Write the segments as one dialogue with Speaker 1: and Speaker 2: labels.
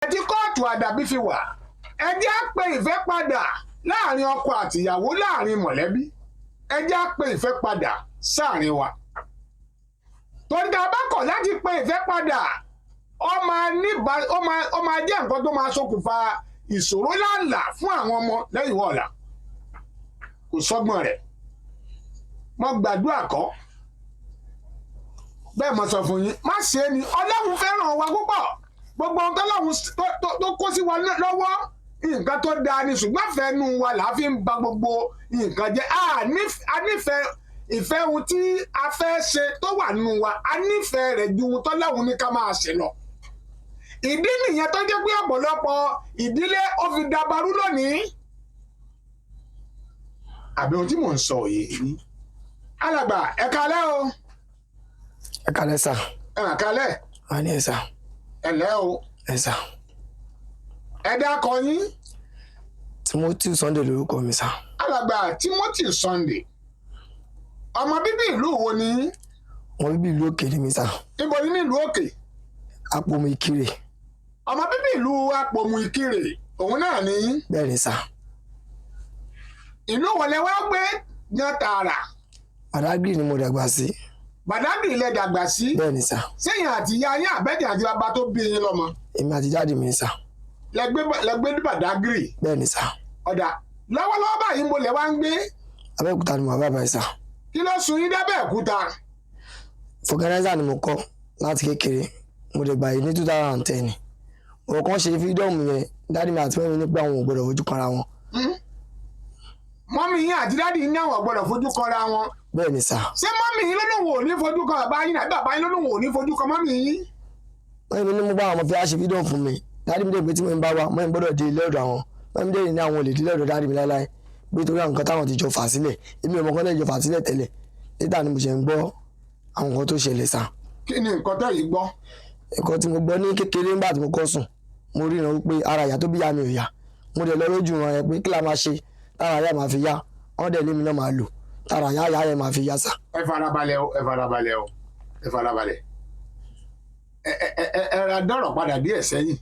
Speaker 1: Tí kóòtù àdàbí fi wà, ẹ jẹ́ á pe ìfẹ́ padà láàrin ọkọ àtìyàwó, láàrin mọ̀lẹ́bí. Ẹ jẹ́ á pe ìfẹ́ padà sáàrin wa, torí tá a bá kọ̀ láti pe ìfẹ́ padà, ó máa níba ó máa jẹ́ nǹkan tó máa ṣokùnfà ìṣòro láǹlà fún àwọn ọmọ lẹ́yìn wọ̀ọ̀la. Kò sọ́gbọ́n rẹ̀. Mo gbàdúrà kọ́ bẹ́ẹ̀, mo sọ fún yín, má ṣe é ni. Ọlọ́run fẹ́ràn wa púpọ̀. Gbogbo ohun tọ́lọ́run tó kó sí wa lọ́wọ́, nǹkan tó dáa ni, ṣùgbọ́n fẹ́nu wa là á fi ń ba gbogbo nǹkan jẹ́. A nífẹ̀ẹ́ ìfẹ́ ohun tí a fẹ́ ṣe tó wà nínú wa, a nífẹ̀ẹ́ rẹ̀ ju ohun tọ́lọ́run ní ká máa ṣe lọ. Ìdí nìyẹn tó jẹ́ pé ọ̀pọ̀lọpọ̀ ìdílé ó fi dabarú lónìí. Àbí ohun tí mò ń sọ yìí? Alàgbà, ẹ káalẹ́ o.
Speaker 2: Ẹ kálẹ́ sà.
Speaker 1: Ẹ mà káalẹ́.
Speaker 2: A ní ẹ sà.
Speaker 1: Ẹ lẹ́ o.
Speaker 2: Ẹ sà.
Speaker 1: Ẹ dákọ yín.
Speaker 2: Timothy Sunday lórúkọ mi sà.
Speaker 1: Alàgbà Timothy Sunday, ọmọ bíbí ìlú wo ni yín?
Speaker 2: Wọn bíbí ìlú Òkè ni mi sà.
Speaker 1: Níbo ni nílùú Òkè?
Speaker 2: Àpòmù Ìkirè.
Speaker 1: Ọmọ bíbí ìlú Àpòmù Ìkirè òun náà ni yín?
Speaker 2: Bẹ́ẹ̀ ni sà.
Speaker 1: Ìlú wo lẹ wá gbé yan tààrà?
Speaker 2: Badagry ni mo dàgbà sí.
Speaker 1: Badagry lẹ dàgbà sí?
Speaker 2: Bẹ́ẹ̀ ni sà.
Speaker 1: Sẹ́yìn àti ìyá yín, àbẹ́jẹ̀ àti bàbá tó bí yín lọ́mọ?
Speaker 2: Èmi àti daddy mi sà.
Speaker 1: Lẹ gbé ní Badagry?
Speaker 2: Bẹ́ẹ̀ ni sà.
Speaker 1: Ọ̀dà, lọ́wọ́lọ́wọ́ báyìí, mo lẹ wá ń gbé?
Speaker 2: Abẹ́òkúta ni mo wà bàbá yìí sà.
Speaker 1: Kí ló sún yín dÁbẹ́òkúta?
Speaker 2: Vulcanizer ni mo kọ́ láti kékeré. Mo dẹ̀ gbà yìí ní 2010. Ọ̀rọ̀ kan ṣe freedom yẹn, daddy mi àti mummy ní pé àwọn ò gbọ́dọ̀ fojú kanra wọn.
Speaker 1: Mummy yín àti daddy yín ní àwọn gbọ́dọ̀ fojú kanra wọn?
Speaker 2: Bẹ́ẹ̀ ni sà.
Speaker 1: Ṣé mummy yín ló lóun ò ní fojú kan bàbá yín, àbí bàbá yín ló lóun ò ní fojú kan mummy yín?
Speaker 2: Mummy mi ní mo bá àwọn ọmọ fi á ṣe freedom fún mi. Daddy mi dẹ̀ pé tí mo ń bá wa, mummy gbọ́dọ̀ dé ilé ọ̀dọ̀ àwọn. Mummy dẹ̀ ní àwọn ò lè dé ilé ọ̀dọ̀ daddy mi láéláé, pé torí àwọn nǹkan táwọn ti jọ fà sílẹ̀. Èmi ò mọ̀ kán lè jọ fà sílẹ̀ tẹ́lẹ̀. Later ni mo ṣe ń gbọ́ àwọn nǹkan tó ṣẹlẹ̀ sà.
Speaker 1: Kí ni nǹkan tẹ́ yìí gbọ́?
Speaker 2: Nǹkan tí mo gbọ́ ní kékeré, nígbà tí mo kọ́ sùn, mo ríran wípé ara ìyá tó bí ìyá mi ò yá. Mo dẹ̀ lọ lójú wọn yẹn pé kí la máa ṣe tára ìyá máa fi yá. Wọ́n dẹ̀ lémi náà máa lò tára ìyá ìyá yẹn máa fi yá sà.
Speaker 1: Ẹ farabalẹ̀ o, ẹ farabalẹ̀ o, ẹ farabalẹ̀. Ẹ ẹ ẹ ẹ ra dọ̀rọ̀ padà díẹ̀ sẹ́yìn.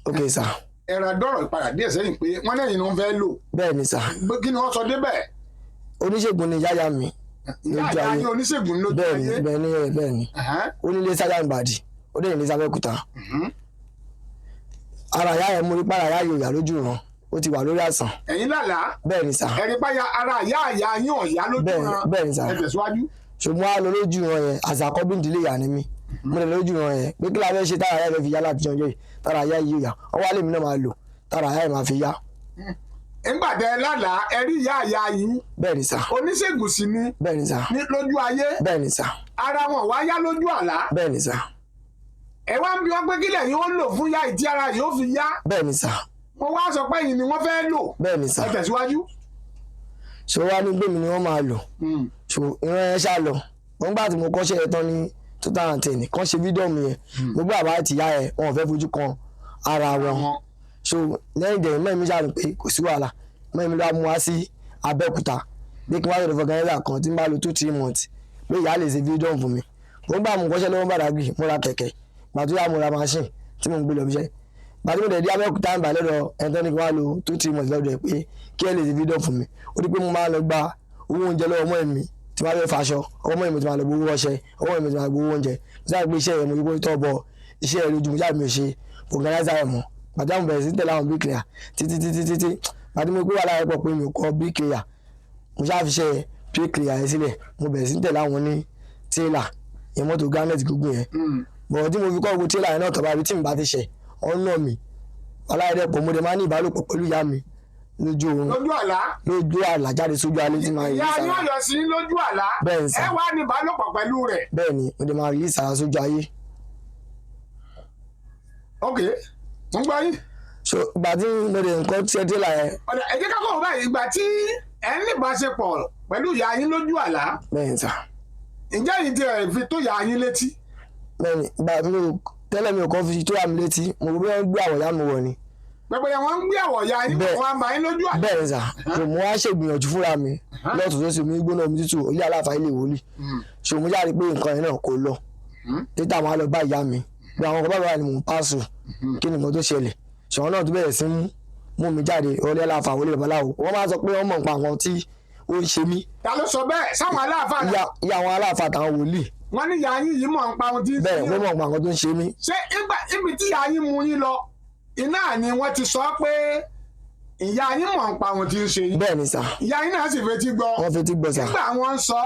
Speaker 2: Ok sà.
Speaker 1: Ẹ ra dọ̀rọ̀ padà díẹ̀ sẹ́yìn pé wọ́n lẹ́yìn ló ń fẹ́ lò.
Speaker 2: Bẹ́ẹ̀ ni sà.
Speaker 1: Pé kí ni wọ́n sọ débẹ̀?
Speaker 2: Oníṣègùn ni yáyà mi.
Speaker 1: Ìyá
Speaker 2: Lójú
Speaker 1: ìyá
Speaker 2: ayé.
Speaker 1: yín oníṣègùn lójú
Speaker 2: Bẹ́ẹ̀ ni.
Speaker 1: ayé?
Speaker 2: Bẹ́ẹ̀ ni, bẹ́ẹ̀ ni. Ó nílé sájà Ìbàdí, ó dẹ̀ nílé sábẹ́òkúta. Ara ìyá yẹn, mo rí pàrọ̀ ìyá yóò yá lójú wọn, ó ti wà lórí àìsàn.
Speaker 1: Ẹ̀yin lálàá?
Speaker 2: Bẹ́ẹ̀ ni sà.
Speaker 1: Ẹ̀rí páyà ara ìyá ìyá yín ọ̀yá lójú
Speaker 2: Bẹ́ẹ̀.
Speaker 1: ran?
Speaker 2: Bẹ́ẹ̀ ni sà.
Speaker 1: Ẹ tẹ̀síwájú.
Speaker 2: Ṣùgbọ́n a lọ lójú wọn yẹn, àṣàkọ́ bí ìdílé ìyá ni mí. Mo lè lójú wọn yẹn pé kí la fẹ́ ṣe tára ìyá yẹn fi yá láti jọjọ́ yìí, tára ìyá yìí yá. Ọwọ́ alẹ́ mi náà máa lò tára ìyá yẹn máa fi yá.
Speaker 1: Nígbà tẹ lálàá, ẹ̀rí ìyá ìyá yín?
Speaker 2: Bẹ́ẹ̀ ni sà.
Speaker 1: Oníṣègùn sì ni?
Speaker 2: Bẹ́ẹ̀ ni sà.
Speaker 1: Ní lójú ayé?
Speaker 2: Bẹ́ẹ̀ ni sà.
Speaker 1: Ara wọn wá yá lójú àlá?
Speaker 2: Bẹ́ẹ̀ ni sà.
Speaker 1: Ẹ wá ń bi wọn pé kílẹ̀ yín ó lò fún yá ìdí ara yìí ó fi yá?
Speaker 2: Bẹ́ẹ̀ ni sà.
Speaker 1: Wọ́n wá sọ pé yìí ni wọ́n fẹ́ lò?
Speaker 2: Bẹ́ẹ̀ ni sà.
Speaker 1: Ẹ tẹ̀síwájú.
Speaker 2: Ṣé wàá ní gbèmí ni wọ́n máa lò. So ìran yẹn ṣá lọ. Wọ́n gbà tí mo kọ́ṣẹ́ yẹn tán ní 2010 kàn ṣe freedom yẹn, gbogbo àbá àti ìyá yẹn, wọn ò fẹ́ fojú kan ara wọn. So lẹ́yìn dẹ̀yìn, mummy mi ṣáà ní pé kò sí wàhálà. Mummy mi ló wá mú wá sí Abẹ́òkúta pé kí n wá sọ̀rọ̀ vulcanizer kan tí n bá lo 2-3 months, pé ìyá lè ṣe freedom fún mi. Mo gbà mo kọ́ṣẹ́ lọ́wọ́ Badagry, mo ra kẹ̀kẹ́. Gbà tó yá, mo ra machine tí mo ń gbé lọ ibiṣẹ́. Gbà tí mo dẹ̀ dé Abẹ́òkúta, ń bà lọ́dọ̀ ẹni tó ní kí n wá lo 2-3 months lọ́dọ̀ ẹ̀ pé kí ẹ lè ṣe freedom fún mi, ó di pé mo máa lọ gba owó oúnjẹ lọ́wọ́ ọmọ mi tí máa fẹ́ faṣọ, ọwọ́ mọ́ mi tí máa lọ gbowó ọṣẹ, ọwọ́ mi tí máa gbowó oúnjẹ. Mo sábà gbé iṣẹ́ yẹn, mo rí pé tọ́ bọ iṣẹ́ yẹn lójú mo sábà mi ò ṣe vulcanizer yẹn mọ́. Gbàtí àwọn bẹ̀rẹ̀ sí tẹ̀lé àwọn bricklayer títí títí títí, gbàtí mo pé wàhálà yẹn pọ̀ pé mi ò kọ́ bricklayer, mo ṣáà fi ṣe bricklayer yẹn sílẹ̀. Mo bẹ̀rẹ̀ sí tẹ̀lé àwọn ní trailer yẹn, mọ́tò granite gígùn yẹn. Bọ̀dọ̀ tí mo fi kọ́ gbogbo trailer yẹn náà tọ́ bá ibi tí mi bá ti ṣẹ̀ ọ̀nà mi, wàhálà yẹn dẹ̀ pọ̀. Mo dẹ̀ máa ní ìbálòpọ̀ pẹ̀lú ìyá mi lójú oorun.
Speaker 1: Lójú àlá?
Speaker 2: Lójú àlá, jáde sójú alẹ́ tí máa rí
Speaker 1: Ìyá yín
Speaker 2: sára.
Speaker 1: ọ̀yọ́ sí lójú àlá?
Speaker 2: Bẹ́ẹ̀ ni sà.
Speaker 1: Ẹ wá ní ìbálòpọ̀ pẹ̀lú rẹ̀?
Speaker 2: Bẹ́ẹ̀ ni, mo dẹ̀ máa rí sára sójú ayé.
Speaker 1: Ok, mo ń gbọ́ yín.
Speaker 2: So ìgbà tí mo dẹ̀ nǹkan tí ẹ trailer yẹn.
Speaker 1: Ọ̀dà, ẹ jẹ́ ká kọ́ báyìí. Ìgbà tí ẹ ń ní ìbáṣepọ̀ pẹ̀lú ìyá yín lójú àlá,
Speaker 2: Bẹ́ẹ̀ ni sà.
Speaker 1: ǹjẹ́ yìí ti ẹ̀ fi tó ìyá yín létí?
Speaker 2: Bẹ́ẹ̀ ni. Ìgbà mi ò tẹ́lẹ̀, mi ò kọ́ fi tó yà mí létí. Mo rò bí wọ́n gbé àwọ̀ ìyá mi wọ̀ ni.
Speaker 1: Pẹpẹ wọn ń gbé àwọ̀ ya yín?
Speaker 2: Bẹ́ẹ̀.
Speaker 1: Wọn bá yín lójú àlá?
Speaker 2: Bẹ́ẹ̀ ni sà. So mo wá ṣègbìyànjú fúnra mi lọ́tún tó sì omi gbóná, omi tútù, ilé aláfa, ilé ìwòlì. So mo jáde pé nǹkan yẹn náà kò lọ títà. Máa lọ bá ìyá mi. Pé àwọn ọkọ̀ bàbá ni mò ń pàṣù, kí ni nǹkan tó ṣẹlẹ̀? Ṣọ̀wọ́n náà tó bẹ̀rẹ̀ sí ń mú mi jáde ọlẹ́ aláfa wọlé babaláwo. Wọ́n máa sọ pé wọ́n mọ̀ nípa àwọn tí ó ń ṣe mí.
Speaker 1: Ta ló sọ bẹ́ẹ̀? Sáwọn aláàfáà náà?
Speaker 2: Ìyá àwọn aláfa àtàwọn wòlíì.
Speaker 1: Wọ́n ní ìyá yín yìí mọ̀ nípa ohun tí ń ṣe
Speaker 2: Bẹ́ẹ̀
Speaker 1: yín.
Speaker 2: wọ́n mọ̀ nípa àwọn tó ń ṣe mí.
Speaker 1: Ṣé ibi tí ìyá yín mú yín lọ iná ni wọ́n ti sọ pé ìyá yín mọ̀ nípa ohun tí ń ṣe yín?
Speaker 2: Bẹ́ẹ̀ ni sà.
Speaker 1: Ìyá yín náà sì fetí gbọ́?
Speaker 2: Wọ́n fetí gbọ́ sà.
Speaker 1: Nígbà wọ́n ń sọ,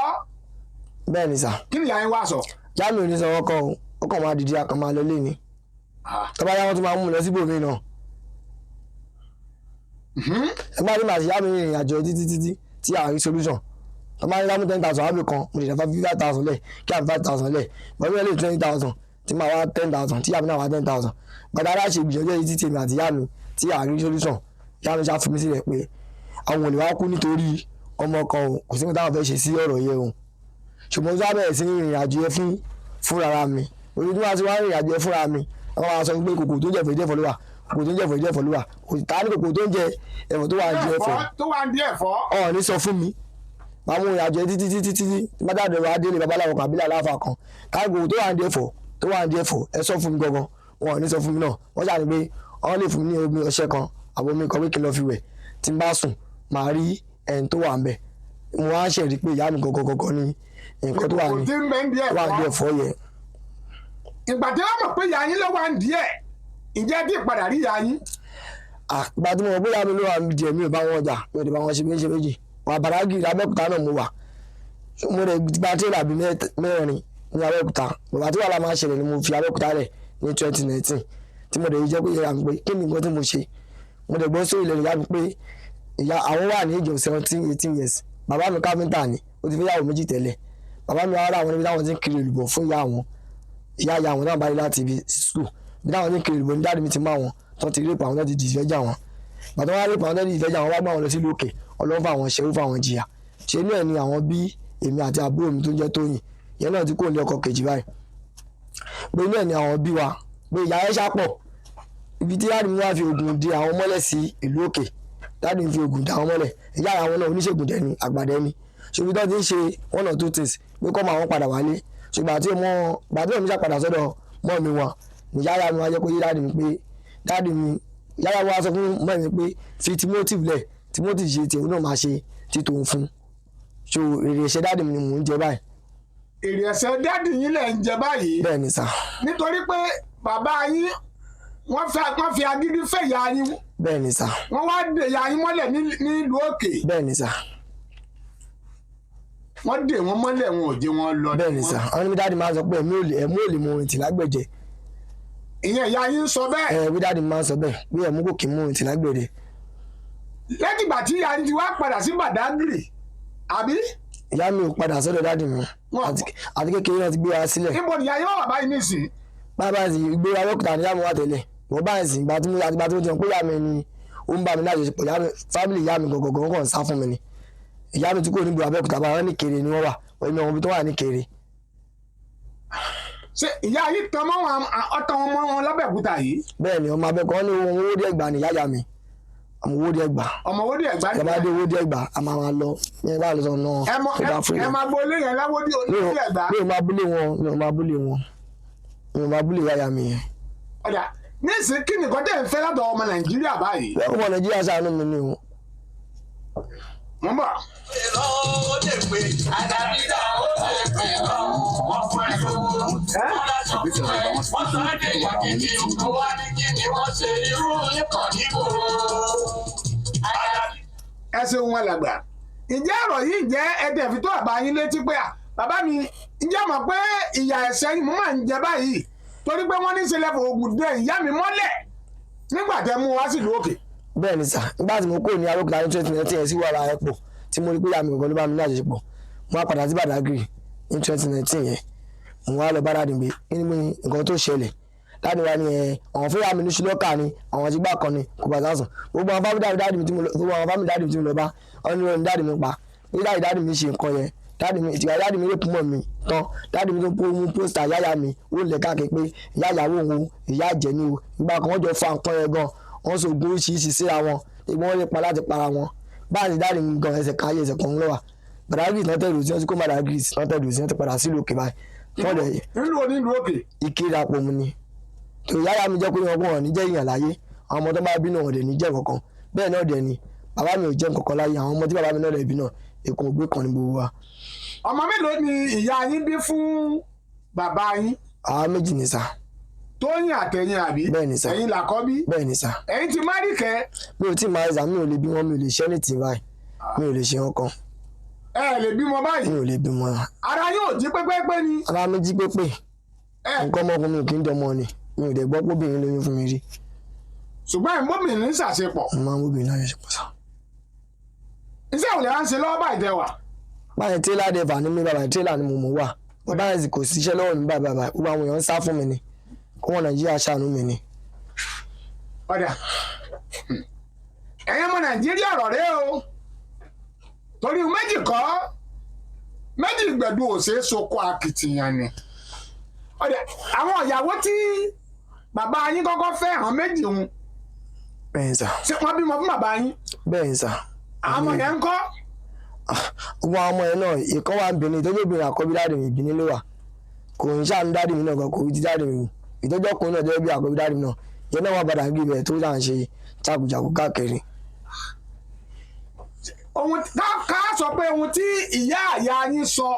Speaker 2: Bẹ́ẹ̀ ni sà.
Speaker 1: kí ni ìyá yín wá sọ?
Speaker 2: Ìyá mi ò ní sọ wọ́n kọ́ o, ó kàn máa dìde, akàn máa lọ lé ni. Tọ́ba yá, wọ́n tún máa mú mi lọ síbòmí náà. Ẹgbẹ́ àti màá sì yá mi rìnrìn àjò títí títí tí a rí solution. Tọ́ba yá mú 10,000 ábì kan, mo lè dá 5,000 lẹ̀, kí àbí 5,000 lẹ̀, bọ́dún yẹn lè 20,000, tí màá wá 10,000, tí yá mi náà wá 10,000. Gbàdá aláṣẹ ìgbìyànjú yìí títí èmi àti yá mi tí a rí solution, yá mi ṣá fi mí sílẹ̀ pé àwọn olè wá kú nítorí ọmọ kan o, kò sí nǹkan táwọn fẹ́ ṣe sí ọ̀rọ̀ yẹn o. Ṣùgbọ́n tó wá bẹ̀rẹ̀ sí ní ìrìn àjò yẹn fúnra mi, orí tí wọ́n ti wá rìnrìn àjò yẹn fúnra mi, wọ́n máa sọ pé kòkò tó ń jẹ ẹ̀fọ́ ìjẹ́fọ́ ló wà, kòkò tó ń jẹ ẹ̀fọ́ ìjẹ́fọ́ ló wà, kò tá ní kòkò tó ń jẹ ẹ̀fọ́ tó wà ń jẹ ẹ̀fọ́.
Speaker 1: Ẹ̀fọ́ tó wà ń di ẹ̀fọ́.
Speaker 2: Ọ̀ ní sọ fún mi, màá mú ìrìn àjò yẹn títí títí títí bá dàdé wa délé babaláwo kan àbílẹ̀ aláfa kan, ká kòkò tó wà ń di ẹ̀fọ́ tó wà ń di ẹ̀fọ́, ẹ sọ fún mi gangan. Wọn ò ní sọ fún mi náà. Wọ́n ṣàní pé wọ́n lè fún mi ní omi ọṣẹ kan àbọ̀ omi kan pé kí n lọ fi wẹ̀, tí n bá sùn màá rí ẹni tó wà ń bẹ̀. Mo wá ṣẹ̀rí pé ìyá mi gangan gangan ní nǹkan tó wà
Speaker 1: kò
Speaker 2: ní
Speaker 1: tí ń bẹ ń di
Speaker 2: wà ní
Speaker 1: ẹ̀fọ́.
Speaker 2: ẹ̀fọ́ yẹn.
Speaker 1: Ìgbà tí wọ́n mọ̀ pé ìyá yín ló wà ń di ẹ̀, ǹjẹ́ tí ìpadà rí ìyá yín?
Speaker 2: Àgbà tí mo mọ̀ pé ìyá mi ló wà ní díẹ̀, mi ò bá wọn jà, mi ò lè bá wọn ṣe méjì méjì. Wà Bàdágìrì Abẹ́òkúta náà mo wà. Mo rẹ̀ gba tírélà bíi mẹ́rin ní Abẹ́òkúta. Bàbá tí wàhálà máa ń ṣẹlẹ̀ ni mo fi Abẹ́òkúta rẹ̀ ní 2019, tí mo dẹ̀ jẹ́ pé ìyá mi pé kí ni nǹkan tí mo ṣe. Mo dẹ̀ gbọ́ sórí ilẹ̀ ìyá mi pé ìyá àwọn wà ní age of 17, 18 years. Bàbá mi káfíńtà ni, ó ti fẹ́ yàwó méjì tẹ́lẹ̀. Bàbá mi wá rà àwọn níbi táwọn ti ń kiri èlùbọ́ fún ìyá àwọn, ìyá ìyá àwọn náà bá rí láti ibi school, ibi táwọn ti ń kiri èlùbọ́ ní daddy mi ti mú àwọn tó ti rape àwọn, tó ti dìfẹ́jà wọn. Bàtà wọn rape àwọn tó ti dìfẹ́jà wọn, wá gbà wọn lọ sílùú òkè, Ọlọ́run fún àwọn ṣẹ́rú fún àwọn jìyà ṣe inú ẹ̀ ni àwọn bí èmi àti àbúrò mi tó ń jẹ́ Tóyìn ìyẹn náà ti kúrò ní ọkọ kejì báyìí, pé inú ẹ̀ ni àwọn bí wa, pé ìyá ẹ̀ ṣàpọ̀ ibi tí daddy mi wá fi oògùn di àwọn mọ́lẹ̀ sí ìlú òkè. Daddy mi fi oògùn di àwọn mọ́lẹ̀. Ìyá àwọn náà oníṣègùn dẹ̀ ni, àgbàdẹ ni, ṣùgbọ́n tó ti ń ṣe one or two things pé kọ́ máa wọn padà wálé. Ṣùgbọ́n àti ọmọ gbàdúrà mi ṣàpadà sọ́dọ̀ mọ́ mi wọn ní yáyà mi wá jẹ́ kó yé daddy mi pé daddy mi yáyà wa sọ fún mọ́ mi pé fi Timothy lẹ̀, Timothy ṣe tiẹ̀, òun náà máa ṣe ti tòun fún. So èrè ẹ̀ṣẹ̀ daddy mi ni mò ń jẹ báyìí.
Speaker 1: Èrè ẹ̀ṣẹ̀ daddy yín lẹ̀ ń jẹ báyìí?
Speaker 2: Bẹ́ẹ̀ ni sà.
Speaker 1: Nítorí pé bàbá yín wọ́n fi agídí fẹ́ ìyá yín?
Speaker 2: Bẹ́ẹ̀ ni sà.
Speaker 1: Wọ́n wá dè ìyá yín mọ́lẹ̀ nílùú òkè?
Speaker 2: Bẹ́ẹ̀ ni sà.
Speaker 1: Wọ́n dè wọ́n mọ́lẹ̀, wọn ò jẹ́ wọn lọ.
Speaker 2: Bẹ́ẹ̀ ni sà. Àwọn ní daddy máa ń sọ pé ẹ̀mí ò lè mú orin tì lágbẹ̀jẹ̀.
Speaker 1: Ìyẹn ìyá yín sọ bẹ́ẹ̀?
Speaker 2: Ẹ̀ bí daddy máa ń sọ bẹ́ẹ̀ bí ẹ̀mú kò kí mú orin tì lágbẹ̀dẹ̀.
Speaker 1: Lẹ́yìn ìgbà tí ìyá yín ti wá padà sí Bàdágìrì, àbí?
Speaker 2: Ìyá mi ò padà sọ́dọ̀ daddy mi. Àti kékeré náà ti gbé wa sílẹ̀.
Speaker 1: Níbo ni ìyá yín wà báyìí nísìnyí?
Speaker 2: Bàbá sì gbé Abẹ́òkúta ní ìyá mi wà tẹ́lẹ̀. Wọ́n bá sì ìgbà tí mo àti ìgbà tí mo ti mọ̀ pé ìyá mi ni ó ń bá mi lájọṣepọ̀, ìyá mi family ìyá mi gọ̀gọ̀gọ̀ kàn ń sá fún mi ni. Ìyá mi tí kò ní bu Abẹ́òkúta bá wọn ní Kéré ni wọ́n wà, wọ́n ní ọmọ ibi tó wà ní Kéré.
Speaker 1: Ṣé ìyá yín tan mọ́ wọn, ọ̀tàn wọn mọ́ wọn lábẹ́òkúta yìí?
Speaker 2: Bẹ́ẹ̀ ni, ọmọ Abẹ́òkúta wọn ní owó díẹ̀ gbà ní ìyá ìyá mi, ọmọ owó díẹ̀ gbà.
Speaker 1: Ọmọ owó díẹ̀ gbà ní?
Speaker 2: Ìjọba dé owó díẹ̀ gbà, a máa máa lọ ní ẹgbẹ́ àlọ́ sọ̀nà
Speaker 1: Ẹ mọ
Speaker 2: tó bá fún
Speaker 1: ẹ
Speaker 2: yẹn.
Speaker 1: máa gbolé yẹn láwódì onídìí ẹ̀gbá?
Speaker 2: Mi ò máa búlé wọn, mi ò máa búlé wọn, mi ò máa búlé ìyá ìyá mi yẹn.
Speaker 1: Ọ̀dà nísìnyí, kí nìkan tẹ̀ ń fẹ́ látọ̀ ọmọ Nàìjíríà báyìí?
Speaker 2: Bẹ́ẹ̀ ọmọ Nàìjíríà ṣàánú mi ni o.
Speaker 1: Mo ń bọ̀.
Speaker 3: Ó lè pè àdàbídà, ó lè pè wọ́n fún ẹ lówó, wọ́n dáṣọ fún ẹ, wọ́n sọ ẹ́ dèèyàn gidi, ó wá ní kí ni wọ́n ṣe irú nìkan níbo.
Speaker 1: Ẹ ṣeun wọn làgbà. Ǹjẹ́ ọ̀rọ̀ yìí jẹ́ ẹ̀dẹ̀ fi tó àbá yín létí pé à bàbá mi, ǹjẹ́ mọ̀ pé ìyà ẹ̀ṣẹ̀ yìí mo máa ń jẹ báyìí torí pé wọ́n ní ṣe lẹ́fọ̀ oògùn dé ìyá mi mọ́lẹ̀ nígbà tẹ́ mú wá sílùú òkè?
Speaker 2: Bẹ́ẹ̀ ni sà. Nígbà tí mo kúrò ní Abẹ́òkúta ní 2019 yẹn sí wàhálà ẹ̀pọ̀ tí mo rí pé ìyá mi gangan ló bá mi ní àjọṣepọ̀, mo wá padà sí Badagry ní 2019 yẹn. Mo wá lọ bá daddy pé kí ni nǹkan tó ṣẹlẹ̀. Daddy wa ni ẹ àwọn fẹ́ yà mí ní ṣùlọ́kà ni àwọn ti gbà kan ni kò bá sásùn. Gbogbo àwọn family daddy mi tí mo lọ, gbogbo àwọn family daddy mi tí mo lọ bá wọn ní wọn ní daddy mi pa ní daddy daddy mi ṣe nǹkan yẹn. Daddy mi ìtìgbà daddy mi rape mọ́ mi tán, daddy mi tó mú poster yáyà mi ó lẹ̀ káàkiri pé ìyá ìyàwó òun ìyá àjẹ́ ni o. Ìgbà kan wọ́n jọ fa nǹkan yẹn gan, wọ́n sọ ogun oríṣiríṣi síra wọn, ìgbọ́n wọn lè pa láti para wọn. Báyìí daddy mi gan ẹsẹ̀ kan ayé ẹsẹ̀ kan lọ́wà. Badagry náà tẹ̀lé sí wọn tí kò Badagry náà tẹ̀lé sí wọn ti padà sílùú òkè báyìí. Wọ́n dẹ̀
Speaker 1: Nílùú onílùú òkè?
Speaker 2: Ìkirè Àpòmù ni. Tó ìyá ìyá mi jẹ́ pé wọn ní jẹ́ èèyàn láyé, àwọn ọmọ tó bá bí náà dẹ̀ ní jẹ́ kankan. Bẹ́ẹ̀ náà dẹ̀ ni bàbá mi ò jẹ́ nǹkankan láyé, àwọn ọmọ tí bàbá mi náà dẹ̀ bí náà, èkó ògbé kan ní gbogbo wa.
Speaker 1: Ọmọ mélòó ni ìyá yín bí fún bàbá yín?
Speaker 2: Àwa méjì ni sà.
Speaker 1: Tóyìn àtẹ̀yìn àbí?
Speaker 2: Bẹ́ẹ̀ ni sà.
Speaker 1: Ẹ̀yin làkọ́bí?
Speaker 2: Bẹ́ẹ̀ ni sà.
Speaker 1: Ẹ̀yin ti márì kẹ́?
Speaker 2: Mi ò tí ì máa ṣà, mi ò lè bí wọn, mi ò lè ṣẹ́ ní tì báyìí, mi ò lè ṣe wọn kan.
Speaker 1: Ẹ lè bímọ báyìí?
Speaker 2: Mi ò lè bímọ.
Speaker 1: Ara yóò jí pépépé ni?
Speaker 2: Ara mi jí pépè.
Speaker 1: Ẹ
Speaker 2: Nǹkan ọmọkùnrin mi ò kí ń dọmọ ni, mi ò dẹ̀ gbọ́ pé obìnrin lóyún fún mi rí.
Speaker 1: Ṣùgbọ́n ìmọ̀bìnrin ń ṣàṣepọ̀?
Speaker 2: Mo máa ń bóbìnrin lájọṣepọ̀ sà.
Speaker 1: Iṣẹ́ òun lè wá ń ṣe lọ́wọ́ báyìí tẹ wà?
Speaker 2: Báyìí tírélà dẹ́fà ní mi, bàbá tírélà ni mo mọ̀ wà. Bàbá yẹn sì kò síṣẹ́ lọ́wọ́ mi báyìí bàbá, gbogbo àwọn èèyàn ń sá fún mi ni, kó wọn Nàìjíríà ṣàánú mi ni.
Speaker 1: Ọ̀dà, ẹ̀yin ọmọ Nàìjíríà, ọ̀rọ̀ rẹ o, torí méjì kọ́ méjì gbẹ̀du ò ṣeé soko akitiyan ni. Ọ̀dà, àwọn ìyàwó tí bàbá yín kọ́kọ́ fẹ́ hàn méjì ń
Speaker 2: Bẹ́ẹ̀ ni sà.
Speaker 1: Ṣé wọ́n bímọ fún bàbá yín?
Speaker 2: Bẹ́ẹ̀ ni sà.
Speaker 1: Àwọn ọmọ yẹn ń kọ́?
Speaker 2: Gbogbo àwọn ọmọ yẹn náà, ìkan wà ń Benin, ìtọ́jú obìnrin àkọ́bí dáàdì mi, Benin ló wà, kò ń ṣàánú dáàdì mi náà gan, kò rí ti dáàdì mi wò. Ìtọ́jú ọkùnrin náà jẹ́ bí àkọ́bí dáàdì mi náà, yẹn náà wà padà ń gbé ibẹ̀ tó ṣà ń ṣe jákujàku káàkiri.
Speaker 1: Ohun ká sọ pé ohun tí ìyá àyà yín sọ,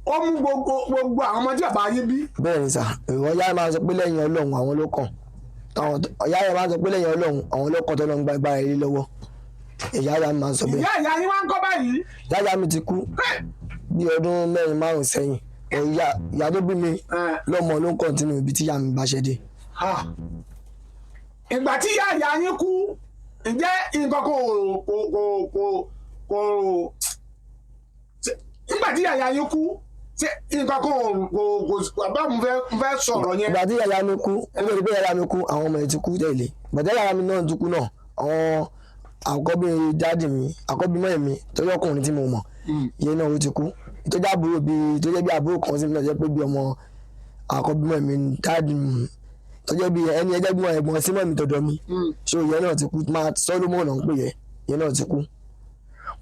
Speaker 1: ó mú gbogbo gbogbo àwọn ọmọ tí bàbá yín bí.
Speaker 2: Bẹ́ẹ̀ ni sà. Ìwọ yá máa sọ pé lẹ́yìn Ọlọ́run àwọn ló kàn, táwọn ìyá yẹn máa sọ pé lẹ́yìn Ọlọ́run àwọn ló kàn tó lọ ń gba agbára ilé lọ́wọ́. Ìyá yá máa sọ bẹ́ẹ̀.
Speaker 1: Ìyá àyà yín wá ń kọ́ báyìí?
Speaker 2: Ìyá yá mi ti kú bí ọdún 4 5 sẹ́yìn. Ìyá tó bí mi lọ́mọ ló ń kọ̀ntínú ibi tí ìyá mi bá ṣe dé.
Speaker 1: Ìgbà tí ìyá àyà yín kú, ǹjẹ́ nǹkan kò kò kò kò kò nígbà tí ìyá àyà yín kú, ṣé nǹkan kò kò kò bàbá mi fẹ́ sọ̀rọ̀ yẹn?
Speaker 2: Ìgbà tí ìyá mi kú, ó lè rí pé ìyá mi kú, àwọn ọmọ ẹ̀ ti kú tẹ̀lé. Ìgbà tí ìyá mi náà ti kú náà, àwọn àkọ́bí dáàdì mi, àkọ́bí mọ́ mi tọ́jú ọkùnrin tí mo mọ̀, ìyẹn náà ó ti kú. Ìtọ́jú àbúrò bíi tó jẹ́ bí àbúrò kan sí mi náà, jẹ́ pé bí ọmọ àkọ́bí mọ́ mi dáàdì mi, tó jẹ́ bí ẹni ẹjẹ́ gbọ́n ẹ̀gbọ́n sí mọ́ mi tọ̀dọ̀ mi, so ìyẹn náà ti kú. Máa Solomon náà ń pè yẹ, ìyẹn náà ti kú.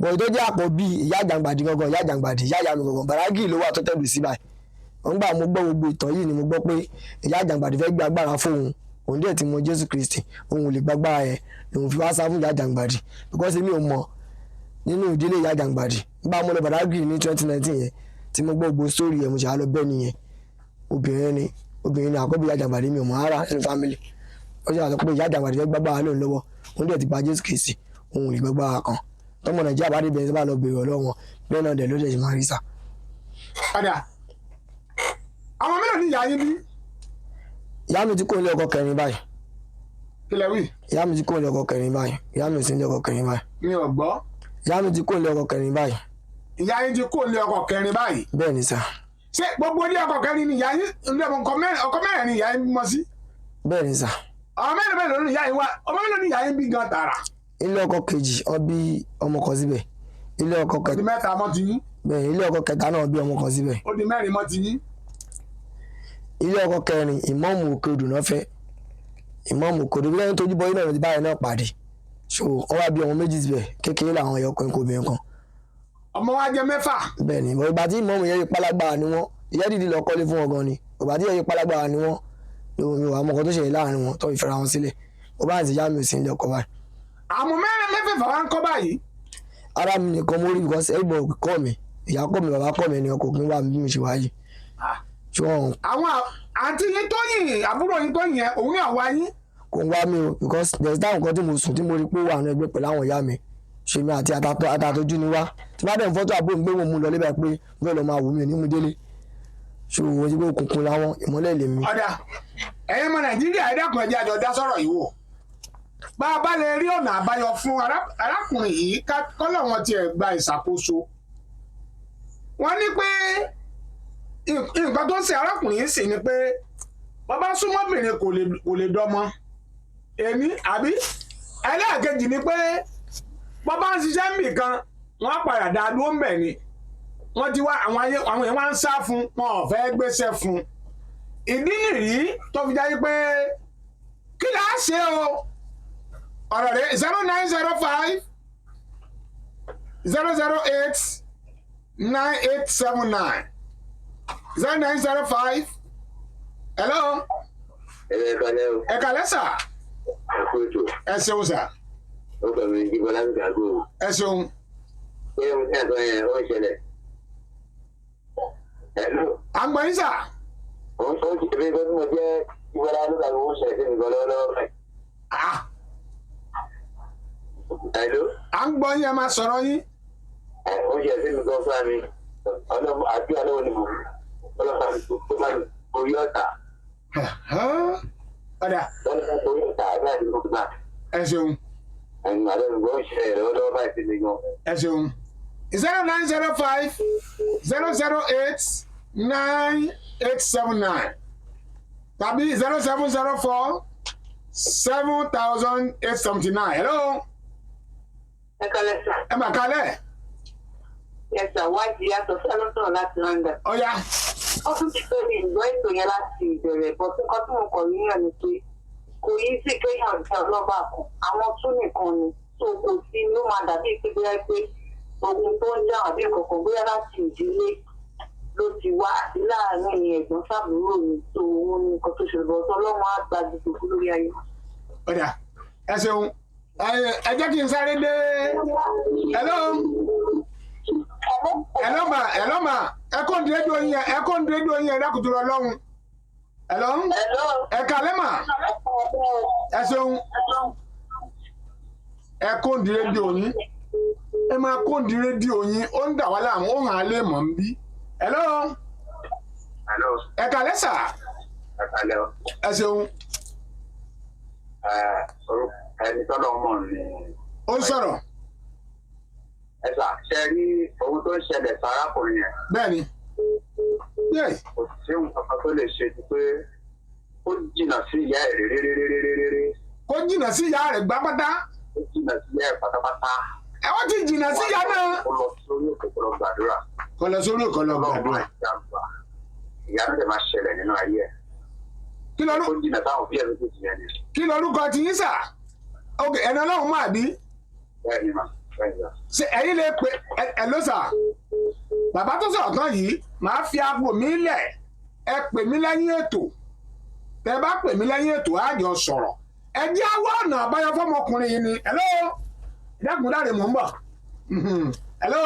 Speaker 2: Bọ̀ ìtọ́jú àkọ́bí ìyá àjàngbàdì gangan, ìyá àjàngbàdì, ìyá ìyá mi gangan, Bàrágì ló wà tó tẹ̀lé sí báyìí. Nígbà mo gbọ́ gbogbo ìtàn yìí ni mo gbọ́ pé ìyá àjàngbàdì fẹ́ gbé agbára fóun, òun dẹ̀ ti mọ Jésù Kristi, òun ò lè gbàgbára yẹn, lòun fi wá sá fún ìyá àjàngbàdì, because èmi ò mọ̀ nínú ìdílé ìyá àjàngbàdì. Nígbà mo lọ Bàdágìrì ní 2019 yẹn tí mo gbọ́ gbogbo sórí yẹn, mo ṣe àlọ́ bẹ́ẹ̀ nìyẹn. Obìnrin ni, obìnrin ni àkọ́bí ìyá àjàngbàdì, mi ò mọ̀ rárá nínú family. Ó ṣe àlọ́ pé ìyá àjàngbàdì fẹ́ gbàgbára lóun lọ́wọ́, òun dẹ̀ ti gba Jésù Kristi, òun ò lè gbàgbára kan. Tọmọ Nàìjíríà bá dé bẹ̀rẹ̀ tó bá lọ bèrè ọ̀lọ́ wọn, bẹ́ẹ̀ náà dẹ̀ ló dẹ̀ ṣe máa rí sà.
Speaker 1: Padà, àwọn mélòó ni ìyá yín bí?
Speaker 2: Ìyá mi ti kó ilé ọkọ kẹrin báyìí.
Speaker 1: Kí lẹ wí?
Speaker 2: Ìyá mi ti kó ilé ọkọ kẹrin báyìí. Ìyá mi ò sí ilé ọkọ kẹrin báyìí.
Speaker 1: Mi ò gbọ́.
Speaker 2: Ìyá mi ti kó ilé ọkọ kẹrin báyìí.
Speaker 1: Ìyá yín ti kó ilé ọkọ kẹrin báyìí?
Speaker 2: Bẹ́ẹ̀ ni sà.
Speaker 1: Ṣé gbogbo ilé ọkọ kẹrin ni ìyá yín, ilé ọkọ mẹ́rin ni ìyá yín bímọ sí?
Speaker 2: Bẹ́ẹ̀ ni sà.
Speaker 1: Ọmọ mélòó mélòó ni ìyá yín wá, ọmọ mélòó ni ìyá yín bí gan tààrà?
Speaker 2: Ilé ọkọ kejì, wọ́n bí ọmọ kan síbẹ̀. Ilé ọkọ
Speaker 1: Ó di
Speaker 2: kẹta.
Speaker 1: mẹ́ta mọ́ ti yín.
Speaker 2: Bẹ́ẹ̀, ilé ọkọ kẹta náà bí ọmọ kan síbẹ̀.
Speaker 1: Ó di mẹ́rin mọ́ ti yín.
Speaker 2: Ilé ọkọ kẹrin, ìmọ̀ọ́mù Òkè Odò náà fẹ́. Ìmọ̀ọ́mù Òkè Odò bí lẹ́yìn tójú bọ́ iná ti báyìí náà pàdé, so wọ́n wá bí ọmọ méjì síbẹ̀, kékeré làwọn ẹ̀yọ ọkùnrin kò obìnrin kan.
Speaker 1: Ọmọ wa jẹ mẹ́fà.
Speaker 2: Bẹ́ẹ̀ ni. Ìgbà tí ìmọ̀ọ́mù yẹn rí pálágbára ni wọ́n, ìyá dìdí lọ kọ́lé fún wọn gan ni. Ìgbà tí yẹn rí pálágbára ni wọ́n, lóun mi ò àmọ́ kan tó ṣẹlẹ̀ láàrin wọn tó fi fẹ́ra wọn sílẹ̀. Mo bá àti ìyá mi ò sí ilé ọkọ báyìí.
Speaker 1: Àwọn mẹ́rin mẹ́fẹ̀ẹ̀fà wa ń kọ́ báyìí?
Speaker 2: Ara mi nìkan mo rí, because everybody kọ́ mi, ìyá kọ́ mi, bàbá kọ́ mi, ẹni ọkọ̀ kí n wà bí mi ṣe wáyé. Ṣùgbọ́n
Speaker 1: Àwọn àǹtí yín Tóyìn, àbúrò yín Tóyìn yẹn, òun náà wá yín?
Speaker 2: Kò ń wá mi o, because there is time kan tí mo sùn tí mo rí pé ó wà nínú ẹgbẹ́ pẹ̀lú àwọn ìyá mi. Ṣe mi àti àtàtọ́jú ni wá, tí bá dẹ̀ ń fọ́tò àbúrò mi pé mo mú lọ lébàá pé mo fẹ́ lọ máa wò mí ò ní mú délé. Ṣé òun ti pé òkùnkùn làwọn, ìmọ́lẹ̀ lèmi.
Speaker 1: Ọ̀dà, ẹ̀yin ọmọ Nàìjíríà, ẹ dákun, ẹ jẹ́ àjọ dá sọ̀rọ̀ yìí wò. Bá a bá lè rí ọ̀nà àbáyọ fún arákùnrin yìí, kọ́lọ̀ wọn tiẹ̀ gba ìṣàkóso. Wọ́n ní pé nǹkan tó ń ṣe arákùnrin yìí sì ni pé bàbá súnmọ́bìnrin kò lè dọ́mọ èmi àbí. Ẹlẹ́ẹ̀kejì ni pé bàbá ń ṣiṣẹ́ níbì kan, wọ́n á padà dá dúró ń bẹ̀ ni. Wọ́n ti wá àwọn ayé, àwọn èèyàn wá ń sá fún wọn, ò fẹ́ gbéṣẹ́ fún. Ìdí nìyí tó fi jáde pé kí là á ṣe o. Ọ̀rọ̀ rẹ̀ 09050089879, 0905. Hello.
Speaker 4: Ẹ kalẹ́ o.
Speaker 1: Ẹ kalẹ́ sà.
Speaker 4: Ẹ kú ètò.
Speaker 1: Ẹ ṣeun sà.
Speaker 4: Ó kàn mí jí Bọ́lá mi gàgó o.
Speaker 1: Ẹ ṣeun.
Speaker 4: Ṣé ohun tí àtọ́ yẹn ó ń ṣẹlẹ̀? Hello.
Speaker 1: À ń gbọ́ yín sà.
Speaker 4: Ó ń ṣe bí mo jẹ́ jí Bọ́lá mi gàgó ó ń ṣẹlẹ̀ sí mi gan lọ́wọ́lọ́wọ́ báyìí.
Speaker 1: Ah,
Speaker 4: Hello.
Speaker 1: à ń gbọ́ yín, ẹ máa sọ̀rọ̀ yín.
Speaker 4: Ẹ ó ń ṣẹlẹ̀ sí mi gan fúnra mi. Ọlọ́mọ àti ọlọ́wọ́ ni mo ọlọ́pàá mi tó bá mi orí ọ̀tà.
Speaker 1: Ọ̀dà.
Speaker 4: Ọlọ́pàá orí ọ̀tà àbí àti gbogbo
Speaker 1: Ẹ ṣeun.
Speaker 4: ẹ̀yìn àlọ́ mi gbọ́ ń ṣẹlẹ̀ lọ́wọ́lọ́wọ́ báyìí sí mi gan.
Speaker 1: Ẹ ṣeun. 09050089879 tàbí 0704 7879. Hello.
Speaker 5: Ẹ kálẹ́ sà.
Speaker 1: Ẹ mà kalẹ̀.
Speaker 5: Ẹ sà wájú yàtọ̀ sí alọ́sọ̀rọ̀ láti London.
Speaker 1: Ọ̀ya.
Speaker 5: Ó tún ti tó mi ìgbọ́ ètò yẹn láti ìbẹ̀rẹ̀ bọ́ tí nǹkan tí mo kọ̀ yíyàn ni pé kò yí sí kéèyàn jẹ́ ọlọ́ba kan, àwọn tún nìkan ni tó kò sí ló máa dàbí pé bóyá pé ogun tó ń jà àbí nǹkan bóyá láti ìdílé ló ti wá àti láàárín ẹ̀gbọ́n sábúrò mi tó òun ní nǹkan tó ṣẹlẹ̀ bọ́ tó Ọlọ́run á gba gbogbo fún lórí ayé.
Speaker 1: Ọ̀dà, ẹ ṣeun. Ẹ jẹ́ kí n sáré dé. Hello. Hello ma, hello ma, ẹ kó ń rédíò yín, ẹ kó ń rédíò yín, ẹ dákùtù lọ lọ́hùn. Hello.
Speaker 5: Hello.
Speaker 1: Ẹ kalẹ́ mà. Ẹ ṣeun. Ẹ kó ń rédíò yín, ẹ máa kó ń rédíò yín, ó ń dà wá láàmú, ó hàn án lè mọ̀ ń bí. Hello.
Speaker 4: Hello.
Speaker 1: Ẹ kalẹ́ sà.
Speaker 4: Ẹ kalẹ́ o.
Speaker 1: Ẹ ṣeun.
Speaker 4: Ẹni tọ́lọ́ mọ̀ ni.
Speaker 1: Ó ń sọ̀rọ̀.
Speaker 4: Ẹ sà ṣe rí ohun tó ń ṣẹlẹ̀ sárákùnrin yẹn.
Speaker 1: Bẹ́ẹ̀ ni. Yẹ́ẹ̀.
Speaker 4: Kò sí nǹkan kan tó lè ṣe ju pé ó jìnnà sí ìyá ẹ̀ réréréréréré.
Speaker 1: Kó jìnnà sí ìyá rẹ̀ gbá pátá.
Speaker 4: Ó jìnnà sí ìyá ẹ̀ pátápátá.
Speaker 1: Ẹ wọ́n ti jìnnà sí ìyá náà.
Speaker 4: Ó lọ sórí òkè kó lọ gbàdúrà.
Speaker 1: Kó lọ sórí òkè lọ
Speaker 4: Ọlọ́run
Speaker 1: gbàdúrà.
Speaker 4: máa jàǹbá. Ìyá náà lè máa ṣẹlẹ̀ nínú ayé ẹ̀.
Speaker 1: Kí lorú
Speaker 4: Ó jìnnà táwọn òbí ẹ̀ méjèèjì yẹn ni.
Speaker 1: Kí lorúkọ ti yín sà? Ok, ẹni ọlọ́run máa bí.
Speaker 4: Bẹ́ẹ̀ ni mà, bẹ́ẹ̀ ni mà.
Speaker 1: Ṣé ẹ̀yin lè pe ẹ ló sà? Bàbá tó sọ̀rọ̀ tán yìí, màá fi aago mi lẹ̀. Ẹ pè mí lẹ́yìn ètò. Tẹ bá pè mí lẹ́yìn ètò, á jọ sọ̀rọ̀. Ẹ jẹ́ àwọ̀ ọ̀nà àbáyọ fọmọkùnrin yìí ni. Hello. Ìdákùndáre mò ń bọ̀. Hello.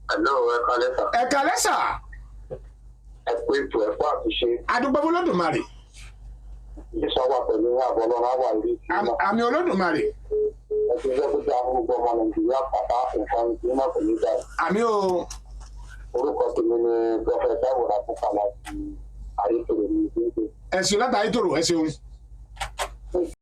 Speaker 4: Hello, ẹ kalẹ́ sà.
Speaker 1: Ẹ kalẹ́ sà.
Speaker 4: Ẹ kú ètò, ẹ kú àtúnṣe.
Speaker 1: Adúpẹ́ fún Olódùmarè.
Speaker 4: Ìṣọ́ wà pẹ̀lú àbọ̀ ọlọ́run á wà ní ìlú.
Speaker 1: Àmì Olódùmarè.
Speaker 4: Ẹ ti fẹ́ kó dáa fún gbogbo ọmọ Nàìjíríà pátá, nǹkan tí wọ́n kò ní dáa.
Speaker 1: Àmì o.
Speaker 4: Orúkọ tèmi ni Prọfẹ̀tà Táíwò Ráfúkà láti Ayétòrò ní ìdíje.
Speaker 1: Ẹ ṣeun látàrí tòrò, ẹ ṣeun.